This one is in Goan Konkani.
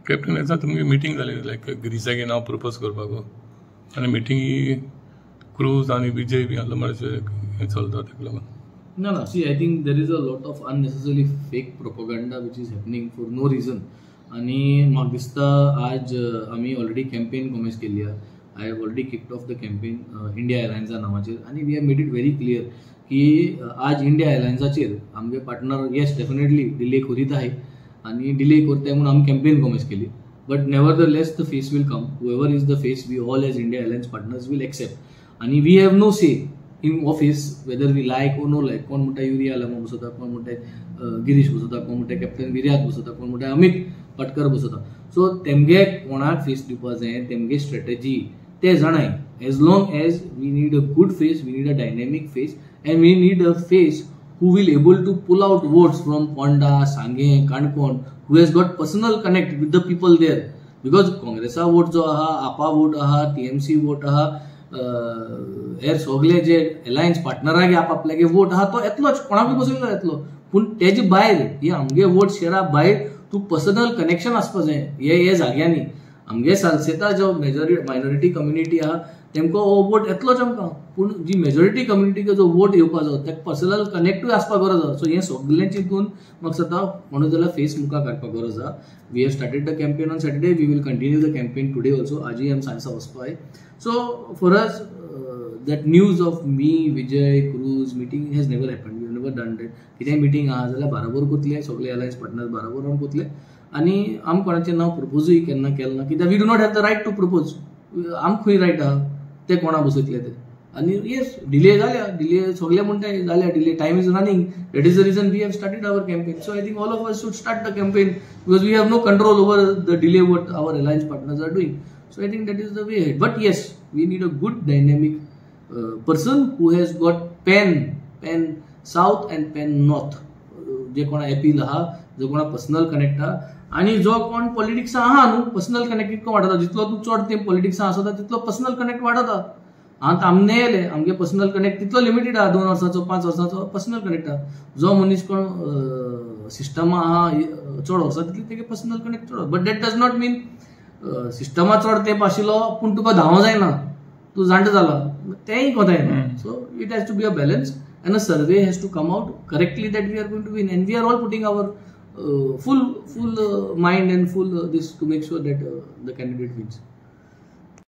कॅप्टन, येता तुमगे मिटींग जाली लायक गिरीशागे नांव प्रपोज करपाक आनी मिटिंगी क्रूज आनी विजय बी आहलो म्हणजे हें चलता तेका लागून. No. See, I think there is a lot of unnecessarily fake propaganda which is happening for no reason. आणि म्हाका दिसता आज आमी ऑलरेडी कॅम्पेन कॉमेन्स केल्ली आहा. I have already kicked off the campaign India अलायन्सा नांवाचेर आनी we have made it very clear की आज इंडिया अलायन्साचेर आमगे पार्टनर येस डेफिनेटली डिले करीत आहे आनी डिले करताय म्हणून आमी कॅम्पेन कॉमेन्स केली, but nevertheless the face will come. Whoever is the face, we all as India Alliance partners will accept. आनी we have no say in office whether we like or no like. कोण म्हणटा युरिया आलमा बसोता, कोण म्हणटा गिरीश बसोता, कोण म्हणटा कॅप्टन विर्यात बसोता, कोण म्हणटा अमित पाटकर बसोता. सो तेमगे कोणाक फेस दिवपा जाय, तेमगे स्ट्रेटजी ते जाणाय. As long as we need a good face, we need a dynamic face and we need a face who will able to pull out votes from Ponda, Sanguem, Canacona, who has got personal connect with the people there. Because काँग्रेसा vote जो आहा, आपा वोट आहा, टीएमसी वोट आहा, हेर सगळे जे अलायन्स पार्टनराक आप आपल्यागे वोट आहा तो येतलोच, कोणाकूय बसयलो येतलो. पूण तेजे भायर ही आमगे वोट शेरा भायर तूं पर्सनल कनेक्शन आसपा जाय हे हे जाग्यांनी. आमगे सालसेता जो मेजॉरिटी मायनॉरिटी कम्युनिटी आहा तेमकां हो वोट येतलोच आमकां, पूण जी मेजॉरिटी कम्युनिटीक जो वोट येवपा जाय तेका पर्सनल कनेक्टूय आसपा गरज आसा. सो हें सगलें चिंतून म्हाका दिसता कोणूय जाल्यार फेस मुखार काडपाक गरज आहा. We have started the campaign on Saturday, we will continue the campaign today also. आजूय आमी सांजचा वचपा जाय. So for us, that news of me, Vijay, Cruz meeting has never happen. We never done that. कितेंय मिटींग आहा जाल्यार बाराबर कोतले, सगळे अलायन्स पार्टनर्स बाराबर आमी कोतले आनी आमी कोणाचें नांव प्रपोजूय केन्ना केलें ना, कित्याक we do not have the right to propose. आमकां खंय रायट आहा ते कोणा बसयतले ते. आनी येस, डिले जाल्या, डिले सगळे म्हणटाय जाल्या delay, time is running. That is the reason we have started our campaign. So I think all of us should start the campaign because we have no control over the delay what our alliance partners are doing. So I think that is the way ahead. But yes, we need a good dynamic person who has got pan south and pan north. जे कोणा अपील आहा, जो कोणा पर्सनल कनेक्ट आहा आनी जो कोण पॉलिटिक्सा आहा न्हू, पर्सनल कनेक्ट इतको वाडता. जितलो तूं चड तें पॉलिटिक्सा आसता तितलो पर्सनल कनेक्ट वाडता. आतां आमने येयले, आमगे पर्सनल कनेक्ट तितलो लिमिटेड आहा, 2 वर्सांचो, 5 वर्सांचो पर्सनल कनेक्ट आहा. जो मनीस कोण सिस्टमा आहा चड वर्सां तितले तेगे पर्सनल कनेक्ट चड. But that does not mean Systema चड तेंप आशिल्लो पूण तुका धांव जायना, तूं जाणटो जाला, तेंय कोता येना. So it has to be a balance and a survey has to come out correctly that we are going to win, and we are all putting our full mind and full this to make sure that the candidate wins.